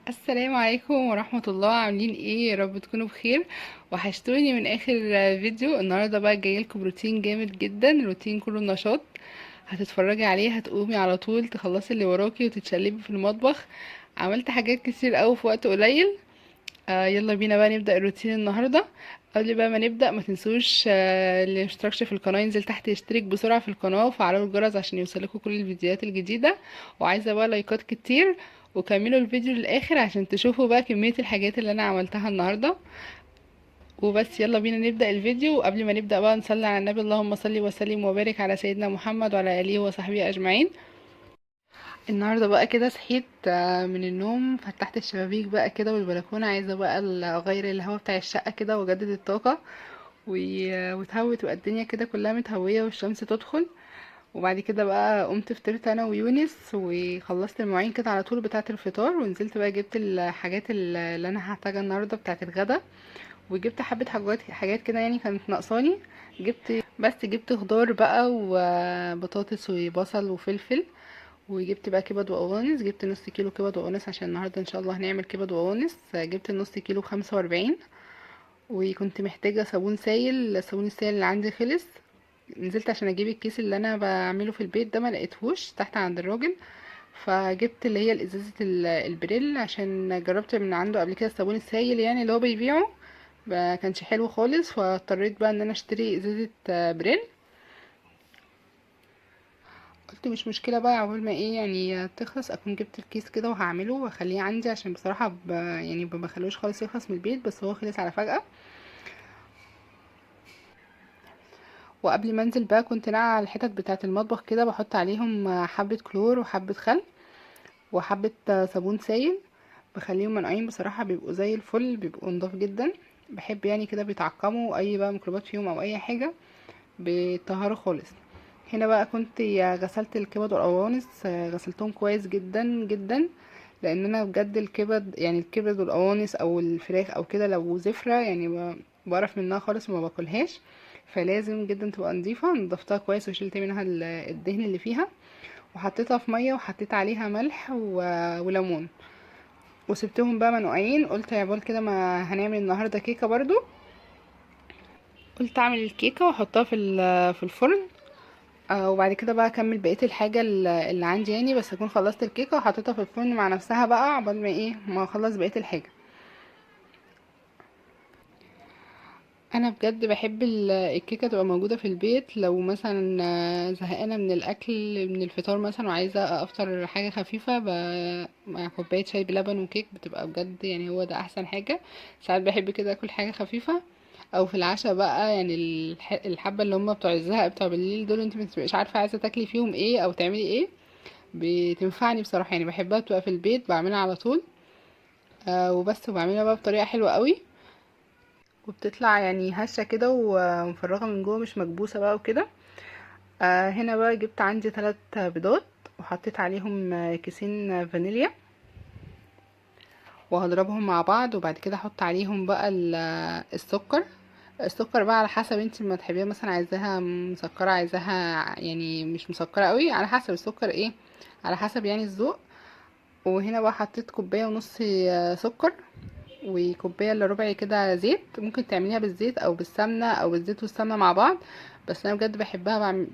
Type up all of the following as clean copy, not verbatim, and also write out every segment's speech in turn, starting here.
السلام عليكم ورحمة الله. عاملين ايه؟ يا رب تكونوا بخير. وحشتوني من اخر فيديو. النهاردة بقى جايلكم روتين جامد جدا، روتين كله نشاط، هتتفرجي عليه هتقومي على طول تخلصي اللي وراكي وتتشلبي في المطبخ. عملت حاجات كتير قوي في وقت قليل. يلا بينا بقى نبدأ الروتين النهاردة. قبل بقى ما نبدأ ما تنسوش، اللي مشتركش في القناة ينزل تحت يشترك بسرعة في القناة وفعلوا الجرس عشان يوصلكوا كل الفيديوهات الجديدة. وعايزة بقى لايكات كتير، وكملوا الفيديو للآخر عشان تشوفوا بقى كمية الحاجات اللي أنا عملتها النهاردة. وبس يلا بينا نبدأ الفيديو. وقبل ما نبدأ بقى نصلي على النبي، اللهم صل وسلم وبارك على سيدنا محمد وعلى آله وصحبه أجمعين. النهارده بقى كده صحيت من النوم، فتحت الشبابيك بقى كده والبلكونه، عايزه بقى اغير الهواء بتاع الشقة كده واجدد الطاقة وتهوي، تبقى الدنيا كده كلها متهويه والشمس تدخل. وبعد كده بقى قمت فطرت انا ويونس وخلصت المواعين كده على طول بتاعه الفطار، ونزلت بقى جبت الحاجات اللي انا هحتاجها النهارده بتاعه الغدا، وجبت حبه حاجات كده يعني كانت ناقصاني. جبت خضار بقى وبطاطس وبصل وفلفل، وجبت بقى كبد وقوانص. جبت نص كيلو كبد وقوانص عشان النهارده ان شاء الله هنعمل كبد وقوانص. جبت النص كيلو ب45. وكنت محتاجه صابون سايل، الصابون السايل اللي عندي خلص. نزلت عشان اجيب الكيس اللي انا بعمله في البيت ده، ما لقيتهوش تحت عند الراجل، فجبت اللي هي الازازه البريل، عشان جربت من عنده قبل كده الصابون السايل يعني اللي هو بيبيعه ما كانش حلو خالص، فاضطريت بقى ان انا اشتري ازازة بريل. قلت مش مشكلة بقى، عقبال ما ايه يعني تخلص اكون جبت الكيس كده وهعمله واخليه عندي، عشان بصراحة يعني ما بخلوش خالص يخلص من البيت، بس هو خلص على فجأة. وقبل ما انزل بقى كنت ناقعة على الحتت بتاعة المطبخ كده، بحط عليهم حبة كلور وحبة خل وحبة صابون سايل، بخليهم منقوعين بصراحة بيبقوا زي الفل، بيبقوا نضاف جدا. بحب يعني كده بيتعقموا اي بقى ميكروبات فيهم او اي حاجة، بيطهروا خالص. هنا بقى كنت غسلت الكبد والقوانص، غسلتهم كويس جدا جدا، لان انا بجد الكبد يعني الكبد والقوانص او الفراخ او كده لو زفرة يعني بعرف منها خالص وما باكلهاش، فلازم جدا تبقى نظيفة. نضفتها كويس وشلت منها الدهن اللي فيها، وحطيتها في مية وحطيت عليها ملح وليمون، وسبتهم بقى منقوعين. قلت يا بال كده ما هنعمل النهارده كيكة برضو، قلت اعمل الكيكه واحطها في الفرن، وبعد كده بقى اكمل بقية الحاجة اللي عندي يعني، بس اكون خلصت الكيكه وحطيتها في الفرن مع نفسها بقى عقبال ما ايه ما اخلص بقية الحاجة. انا بجد بحب الكيكه تبقى موجودة في البيت، لو مثلا زهقانه من الاكل من الفطار مثلا وعايزه افطر حاجة خفيفة مع كوباية شاي بلبن وكيك، بتبقى بجد يعني هو ده احسن حاجة. ساعات بحب كده اكل حاجة خفيفة، او في العشاء بقى يعني الحبة اللي هم بتوع الزهق بتوع بالليل دول، انت ما بتبقيش عارفه عايزه تاكلي فيهم ايه او تعملي ايه، بتنفعني بصراحة يعني، بحبها تبقى في البيت بعملها على طول. وبس، وبعملها بقى بطريقة حلوة قوي، وبتطلع يعني هشه كده ومفرغه من جوه، مش مكبوسه بقى وكده. هنا بقى جبت عندي 3 بيضات وحطيت عليهم كيسين فانيليا، وهضربهم مع بعض، وبعد كده احط عليهم بقى السكر. السكر بقى على حسب انت ما تحبيها، مثلا عايزاها مسكره، عايزاها يعني مش مسكره قوي، على حسب السكر ايه، على حسب يعني الذوق. وهنا بقى حطيت كوباية ونص سكر، وكوبايه الا ربع كده زيت. ممكن تعمليها بالزيت او بالسمنه او بالزيت والسمنه مع بعض، بس انا بجد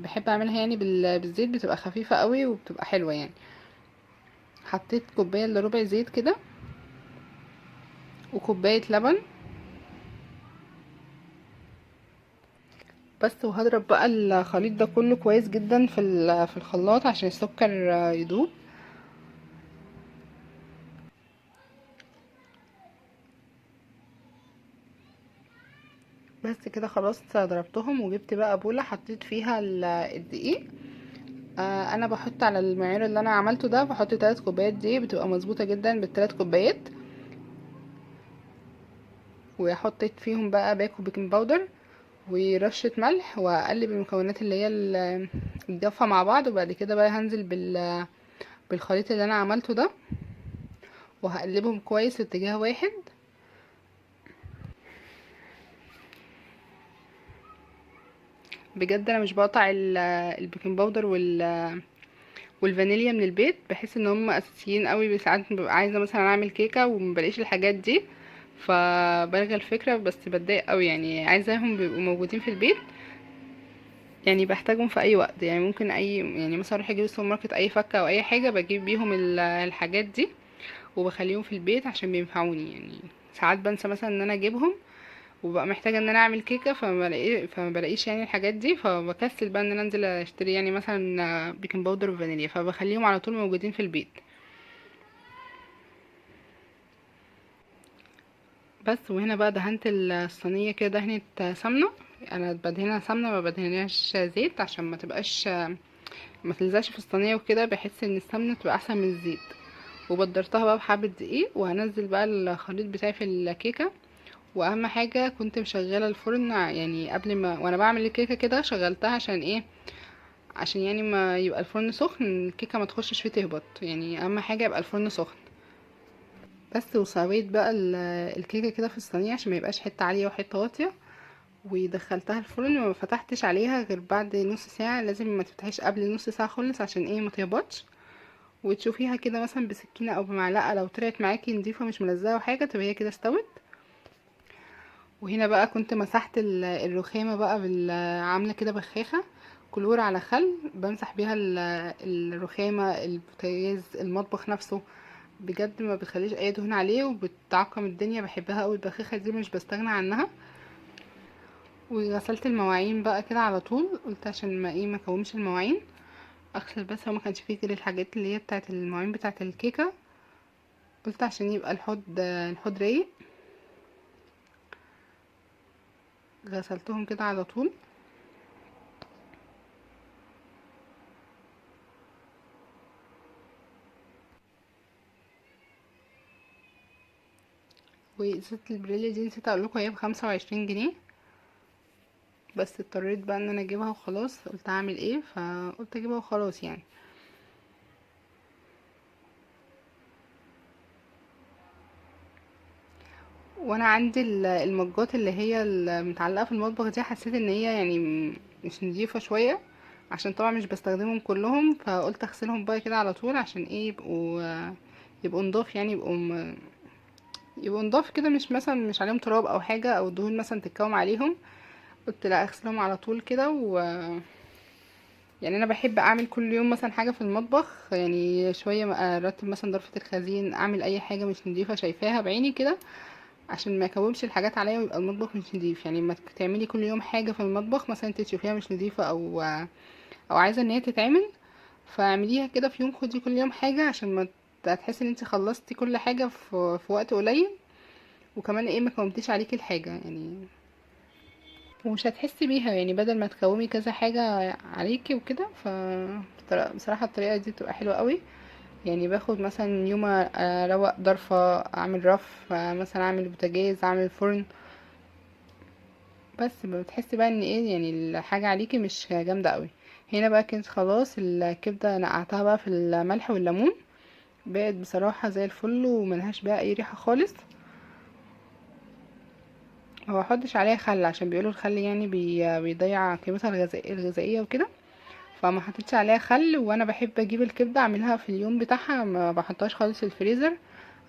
بحب اعملها يعني بالزيت، بتبقى خفيفة قوي وبتبقى حلوة يعني. حطيت كوباية الا ربع زيت كده، وكوبايه لبن بس. وهضرب بقى الخليط ده كله كويس جدا في الخلاط عشان السكر يدوب. بس كده خلاص ضربتهم. وجبت بقى بولة حطيت فيها الدقيق. انا بحط على المعيار اللي انا عملته ده، بحط 3 كوبايات دقيق، بتبقى مظبوطة جدا بالتلات كوبايات. وحطيت فيهم بقى باكو بيكنج باودر ورشة ملح، واقلب المكونات اللي هي الجافة مع بعض. وبعد كده بقى هنزل بالخليط اللي انا عملته ده، وهقلبهم كويس في اتجاه واحد. بجد انا مش بقطع البيكنج باودر والفانيليا من البيت. بحس ان هم اساسيين قوي. ساعات ببقى عايزه مثلا اعمل كيكة ومبلاقيش الحاجات دي، فبلغي الفكرة، بس بتضايق قوي يعني، عايزاهم بيبقوا موجودين في البيت، يعني بحتاجهم في اي وقت. يعني ممكن اي يعني مثلا اروح اجيب السوبر ماركت اي فكه او اي حاجة بجيب بيهم الحاجات دي، وبخليهم في البيت عشان بينفعوني. يعني ساعات بنسى مثلا ان انا اجيبهم، وببقى محتاجه ان انا اعمل كيكة، فما بلاقيش يعني الحاجات دي، فبكسل بقى ان انا انزل اشتري يعني مثلا baking powder وفانيليا، فبخليهم على طول موجودين في البيت. بس وهنا بقى دهنت الصينية كده دهنه سمنه. انا بدهنها سمنه، ما بدهنهاش زيت عشان ما تلزقش في الصينية وكده، بحس ان السمنة تبقى احسن من الزيت. وبدرتها بقى بحبه دقيق، وهنزل بقى الخليط بتاعي في الكيكه. واهم حاجة كنت مشغله الفرن يعني قبل ما وانا بعمل الكيكه كده، شغلتها عشان ايه؟ عشان يعني ما يبقى الفرن سخن الكيكه ما تخشش فيه تهبط، يعني اهم حاجة يبقى الفرن سخن بس. وسويت بقى الكيكه كده في الصينية عشان ما يبقاش حتة عالية وحتة واطية، ودخلتها الفرن وما فتحتش عليها غير بعد نص ساعة. لازم ما تفتحيش قبل نص ساعة خالص عشان ايه؟ ما تهبطش. وتشوفيها كده مثلا بسكينة او بمعلقه، لو طلعت معاكي نضيفه مش ملزقه وحاجه تبقى هي كده استوت. وهنا بقى كنت مسحت الرخامه بقى عامله كده بخاخه كلور على خل، بمسح بيها الرخامه، البوتاجاز، المطبخ نفسه، بجد ما بتخليش اي دهون عليه وبتعقم الدنيا. بحبها قوي البخاخه دي، مش بستغنى عنها. وغسلت المواعين بقى كده على طول، قلت عشان ما ايه ما اكومش المواعين، اغسل بس. هو ما كانش فيه غير الحاجات اللي هي بتاعه المواعين بتاعه الكيكه، قلت عشان يبقى الحوض رايق. غسلتهم كده على طول. وازازه البريلي دي نسيت اقول لكم هي ب25 جنيه، بس اضطريت بقى ان انا اجيبها وخلاص، قلت اعمل ايه، فقلت اجيبها وخلاص يعني. وانا عندي المجات اللي هي المتعلقة في المطبخ دي، حسيت ان هي يعني مش نظيفة شوية، عشان طبعا مش بستخدمهم كلهم، فقلت اغسلهم بقى كده على طول عشان ايه؟ يبقوا نضاف يعني، يبقوا نضاف كده، مش مثلا مش عليهم تراب او حاجة او دهون مثلا تتكوم عليهم. قلت لا اغسلهم على طول كده. و يعني انا بحب اعمل كل يوم مثلا حاجة في المطبخ، يعني شوية ارتب مثلا ضرفه الخزين، اعمل اي حاجة مش نظيفة شايفاها بعيني كده، عشان ما يكومش الحاجات عليا ويبقى المطبخ مش نظيف. يعني ما تعملي كل يوم حاجة في المطبخ مثلا انت تشوفيها مش نظيفة او عايزه ان هي تتعمل، فاعمليها كده في يوم، خدي كل يوم حاجة عشان ما تحسي ان انت خلصتي كل حاجة في وقت قليل، وكمان ايه ما كومتيش عليكي الحاجة يعني، ومش هتحسي بيها يعني، بدل ما تكومي كذا حاجة عليكي وكده. بصراحة الطريقة دي بتبقى حلوة قوي. يعني باخد مثلا يوم اروق ضرفه، اعمل رف، مثلا اعمل بوتاجاز، اعمل فرن، بس بتحسي بقى ان ايه يعني الحاجة عليكي مش جامدة قوي. هنا بقى كانت خلاص الكبده نقعتها بقى في الملح والليمون، بقت بصراحة زي الفل وملهاش بقى اي ريحه خالص. ما بحطش عليها خل عشان بيقولوا الخل يعني بيضيع قيمتها الغذائية وكده، فما حطيتش عليها خل. وانا بحب اجيب الكبده اعملها في اليوم بتاعها، ما بحطهاش خالص في الفريزر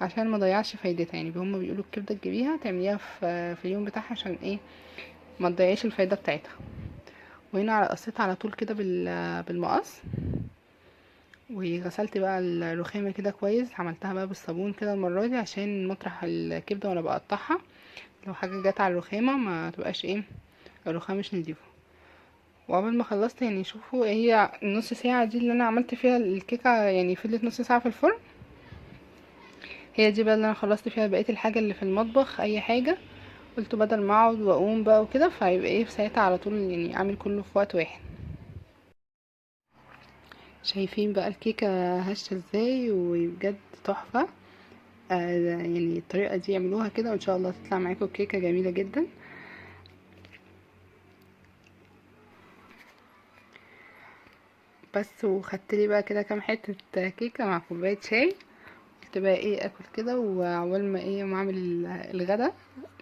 عشان ما اضيعش فايدتها. يعني هما بيقولوا الكبده تجيبيها تعمليها في اليوم بتاعها عشان ايه ما تضيعيش الفايدة بتاعتها. وهنا قصيت على طول كده بالمقص، وغسلت بقى الرخامه كده كويس، عملتها بقى بالصابون كده المرة دي عشان مطرح الكبده وانا بقطعها لو حاجة جت على الرخامه ما تبقاش ايه الرخامه مش نضيفه. وقبل ما خلصت يعني شوفوا هي النص ساعة دي اللي انا عملت فيها الكيكه، يعني فضلت نص ساعة في الفرن، هي دي بقى اللي انا خلصت فيها بقية الحاجة اللي في المطبخ اي حاجة. قلت بدل ما اقعد واقوم بقى وكده، فهيبقى ايه في ساعتها على طول، يعني اعمل كله في وقت واحد. شايفين بقى الكيكه هشه ازاي، وبجد تحفة. يعني الطريقة دي اعملوها كده وان شاء الله تطلع معاكم كيكة جميلة جدا. بس وخدت لي بقى كده كام حتة كيكة مع كوباية شاي، قلت بقى ايه اكل كده، وعقبال ما ايه ما اعمل الغدا،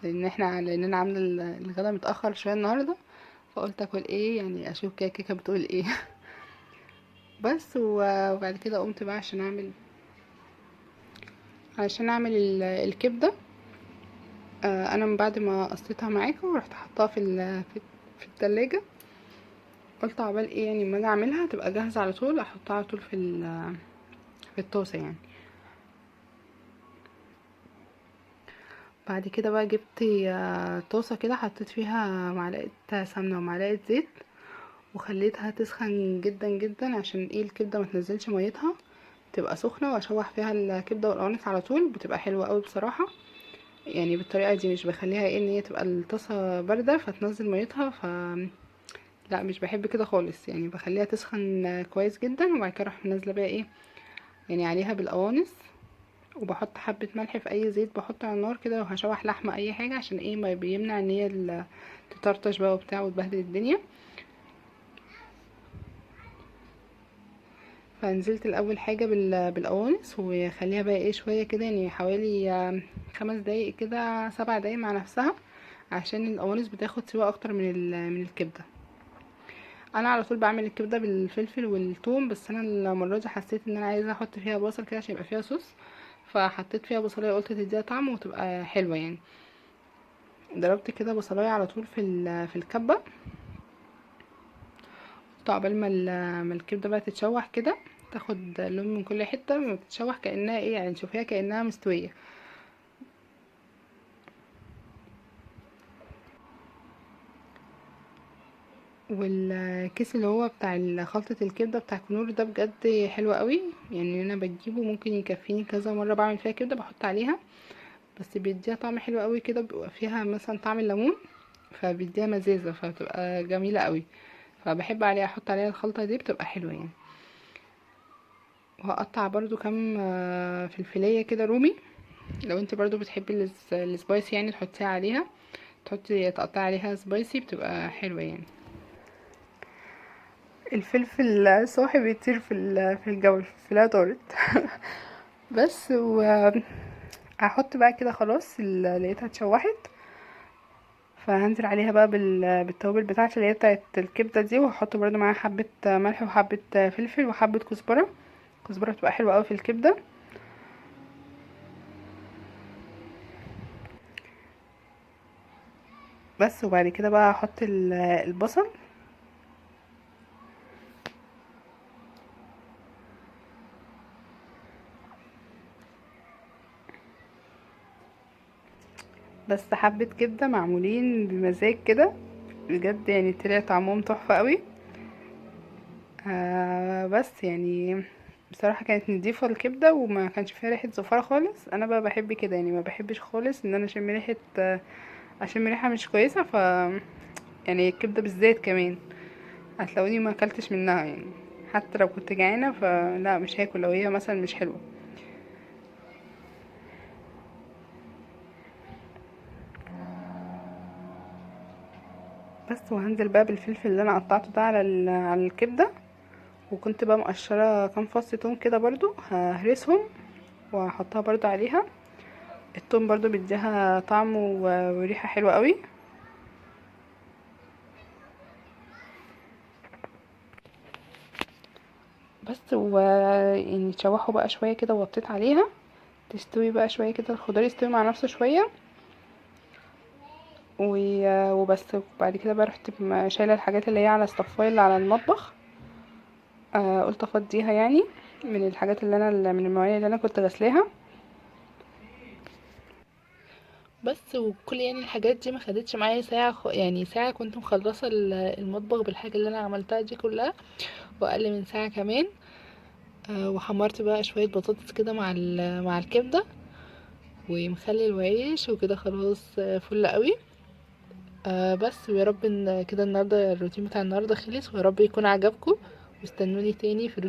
لان انا عامله الغدا متاخر شوية النهارده، فقلت اكل ايه يعني اشوف كده كيكة بتقول ايه. بس. وبعد كده قمت بقى عشان اعمل الكبده. انا من بعد ما قصيتها معاكم ورحت حطاها في التلاجة، قلت عقبال ايه يعني ما اجي اعملها تبقى جاهزة على طول، احطها على طول في الطاسه يعني. بعد كده بقى جبت طاسه كده، حطيت فيها معلقه سمنه ومعلقة زيت، وخليتها تسخن جدا جدا عشان ايه الكبده ما تنزلش ميتها، تبقى سخنة، واشوح فيها الكبده والقوانص على طول، بتبقى حلوة قوي بصراحة. يعني بالطريقة دي مش بخليها ايه ان هي تبقى الطاسه باردة فتنزل ميتها، ف لا مش بحب كده خالص يعني، بخليها تسخن كويس جدا، وبعد كده اروح نازله بقى ايه يعني عليها بالقوانص، وبحط حبه ملح في اي زيت بحطه على النار كده، وهشوح لحمه اي حاجة عشان ايه ما بيمنع ان هي تطرطش بقى وبتاع وتبهدل الدنيا. فنزلت الاول حاجة بالقوانص، وخليها بقى ايه شوية كده يعني حوالي 5 دقايق كده 7 دقايق مع نفسها، عشان القوانص بتاخد سوا اكتر من الكبده. انا على طول بعمل الكبده بالفلفل والثوم، بس انا المرة دي حسيت ان انا عايزه احط فيها بصل كده عشان يبقى فيها صوص، فحطيت فيها بصلايه، قلت تديها طعم وتبقى حلوة يعني. ضربت كده بصلايه على طول في الكبه، عقبال ما الكبده بقى تتشوح كده، تاخد لون من كل حتة، ما بتتشوح كانها ايه يعني، تشوفيها كانها مستوية. والكيس اللي هو بتاع خلطه الكبده بتاع كنور ده بجد حلو قوي يعني، انا بجيبه ممكن يكفيني كذا مرة بعمل فيها كبده بحط عليها، بس بيديها طعم حلو قوي كده، بيبقى فيها مثلا طعم الليمون فبيديها مزازه، فبتبقى جميلة قوي، فبحب عليها احط عليها الخلطة دي بتبقى حلوة يعني. وهقطع برضو كام فلفلية كده رومي، لو انت برضو بتحبي ال spicy يعني تحطيها عليها، تقطعي عليها spicy بتبقى حلوة يعني. الفلفل صاحي بيطير في الجو، الفلفلاية طارت. بس و هحط بقى كده خلاص، لقيتها اتشوحت، فهنزل عليها بقى بالتوابل بتاعتي اللي هي بتاعت الكبده دي، وهحط برضو معاها حبه ملح وحبه فلفل وحبه كزبره. الكزبره بتبقى حلوة قوي في الكبده. بس وبعد كده بقى هحط البصل. بس حبه كبده معمولين بمزاج كده بجد يعني، طلع طعمهم تحفة قوي. بس يعني بصراحة كانت نضيفه الكبده وما كانش فيها ريحه زفاره خالص. انا بقى بحب كده يعني، ما بحبش خالص ان انا اشم ريحه، اشم ريحه مش كويسة، ف يعني الكبده بالذات كمان هتلاقوني ما اكلتش منها يعني، حتى لو كنت جعانة فلا مش هاكل لو هي مثلا مش حلوة. بس وهنزل بقى بالفلفل اللي انا قطعته ده على الكبده، وكنت بقى مقشره كام فص توم كده برضو ههرسهم وهحطها برضو عليها. التوم برضو بيديها طعم وريحه حلوة قوي. بس يعني تشوحوا بقى شوية كده، وغطيت عليها تستوي بقى شوية كده، الخضار يستوي مع نفسه شوية وبس. وبعد كده بقى رحت شايله الحاجات اللي هي على الصفايه اللي على المطبخ، قلت افضيها يعني من الحاجات اللي انا من المواعين اللي انا كنت غسلاها. بس وكل يعني الحاجات دي ما خدتش معايا ساعة، يعني ساعة كنت مخلصة المطبخ بالحاجة اللي انا عملتها دي كلها، واقل من ساعة كمان. وحمرت بقى شوية بطاطس كده مع الكبده ومخلل وعيش وكده، خلاص، فل قوي. بس ويا رب ان كده النهارده الروتين بتاع النهارده خلص، ويا رب يكون عجبكم، واستنوني تاني في روتين.